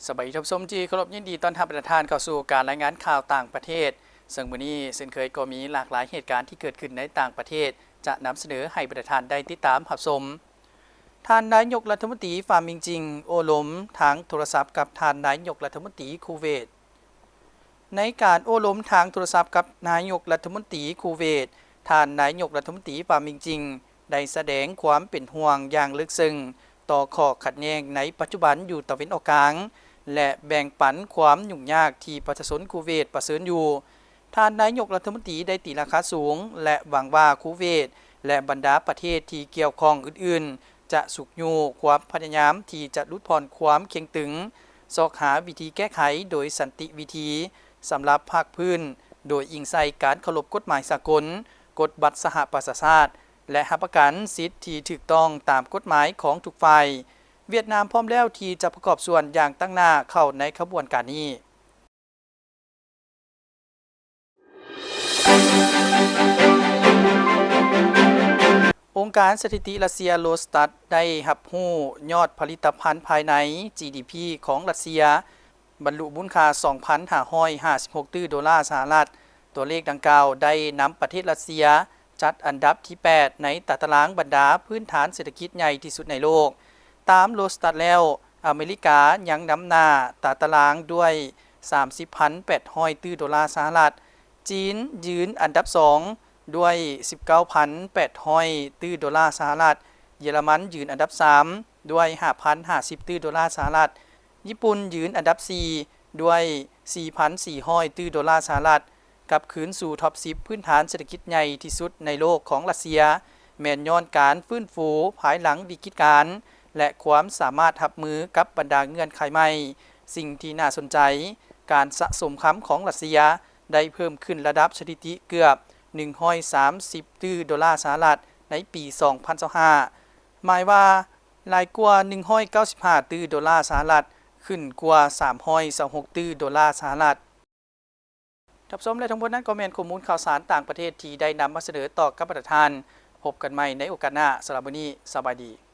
ສະບາຍດີທ່ານຜູ້ຊົມທີ່ເຄົາລົບ, ຍິນດີຕ້ອນຮັບທ່ານເຂົ້າສູ່ການລາຍງານຂ່າວຕ່າງປະເທດ. ເຊິ່ງມື້ນີ້ເຊັ່ນເຄີຍກໍມີຫຼາກຫຼາຍເຫດການທີ່ເກີດຂຶ້ນໃນຕ່າງປະເທດ ຈະນຳສະເໜີໃຫ້ທ່ານໄດ້ຕິດຕາມຮັບຊົມ. ທ່ານນາຍົກລັດຖະມົນຕີ ຟາມິງຈິງ ໂອ້ລົມທາງໂທລະສັບກັບທ່ານນາຍົກລັດຖະມົນຕີຄູເວດ. ໃນການໂອ້ລົມທາງໂທລະສັບກັບນາຍົກລັດຖະມົນຕີຄູເວດ, ທ່ານນາຍົກລັດຖະມົນຕີ ຟາມິງຈິງ ໄດ້ສະແດງຄວາມເປັນຫ່ວງຢ່າງເລິກເຊິ່ງຕໍ່ຂໍ້ຂັດແຍ່ງໃນປັດຈຸບັນຢູ່ຕາເວັນອອກກາງ ແລະ ແບ່ງປັນຄວາມຫຍຸ້ງຍາກທີ່ປະຊາຊົນຄູເວດປະເຊີນຢູ່. ທ່ານນາຍົກລັດຖະມົນຕີໄດ້ຕີລາຄາສູງ ແລະ ຫວັງວ່າຄູເວດ ແລະ ບັນດາປະເທດທີ່ກ່ຽວຂ້ອງອື່ນໆ ຈະຊຸກຍູ້ຄວາມພະຍາຍາມທີ່ຈະຫຼຸດຜ່ອນຄວາມເຄັ່ງຕຶງ, ຊອກຫາວິທີແກ້ໄຂໂດຍສັນຕິວິທີສຳລັບພາກພື້ນ, ໂດຍອີງໃສ່ການເຄົາລົບກົດໝາຍສາກົນ, ກົດບັດສະຫະປະຊາຊາດ ແລະ ຮັບປະກັນສິດທີ່ຖືກຕ້ອງຕາມກົດໝາຍຂອງທຸກຝ່າຍ. ຫວຽດນາມພ້ອມແລ້ວທີ່ຈະປະກອບສ່ວນຢ່າງຕັ້ງໜ້າເຂົ້າໃນຂະບວນການນີ້. ອົງການສະຖິຕິຣັດເຊຍ ໂຣສຕັດ ໄດ້ຮັບຮູ້ຍອດຜະລິດຕະພັນພາຍໃນ ຈີດີພີ ຂອງຣັດເຊຍ ບັນລຸມູນຄ່າສອງພັນຫ້າຮ້ອຍຫ້າສິບຫົກຕື້ໂດລາສະຫະລັດ. ຕົວເລກດັ່ງກ່າວໄດ້ນຳປະເທດຣັດເຊຍຈັດອັນດັບທີແປດໃນຕາຕະລາງບັນດາພື້ນຖານເສດຖະກິດໃຫຍ່ທີ່ສຸດໃນໂລກ. ຕາມໂຣສຕັດແລ້ວ, ອາເມລິກາຍັງນຳໜ້າຕາຕະລາງດ້ວຍສາມສິບພັນແປດຮ້ອຍຕື້ໂດລາສະຫະລັດ, ຈີນຢືນອັນດັບສອງດ້ວຍສິບເກົ້າພັນແປດຮ້ອຍຕື້ໂດລາສະຫະລັດ, ເຢຍລະມັນຢືນອັນດັບສາມດ້ວຍຫ້າພັນຫ້າສິບຕື້ໂດລາສະຫະລັດ, ຍີ່ປຸ່ນຢືນອັນດັບສີ່ດ້ວຍສີ່ພັນສີ່ຮ້ອຍຕື້ໂດລາສະຫະລັດ. ກັບຄືນສູ່ທັອບສິບພື້ນຖານເສດຖະກິດໃຫຍ່ທີ່ສຸດໃນໂລກຂອງຣັດເຊຍ ແມ່ນຍ້ອນການຟື້ນຟູພາຍຫຼັງວິກິດການ ແລະ ຄວາມສາມາດຮັບມືກັບບັນດາເງື່ອນໄຂໃໝ່, ສິ່ງທີ່ໜ້າສົນໃຈ, ການສະສົມຄຳຂອງຣັດເຊຍໄດ້ເພີ່ມຂຶ້ນລະດັບສະຖິຕິເກືອບໜຶ່ງຮ້ອຍສາມສິບຕື້ໂດລາສະຫະລັດໃນປີສອງພັນຊາວຫ້າ, ໝາຍວ່າຫຼາຍກວ່າໜຶ່ງຮ້ອຍເກົ້າສິບຫ້າຕື້ໂດລາສະຫະລັດ, ຂຶ້ນກວ່າສາມຮ້ອຍຊາວຫົກຕື້ໂດລາສະຫະລັດ. ທ່ານຜູ້ຊົມ ແລະ ທັງໝົດນັ້ນກໍແມ່ນຂໍ້ມູນຂ່າວສານຕ່າງປະເທດທີ່ໄດ້ນຳມາສະເໜີຕໍ່ກັບທ່ານ. ພົບກັນໃໝ່ໃນໂອກາດໜ້າ. ສຳລັບມື້ນີ້, ສະບາຍດີ.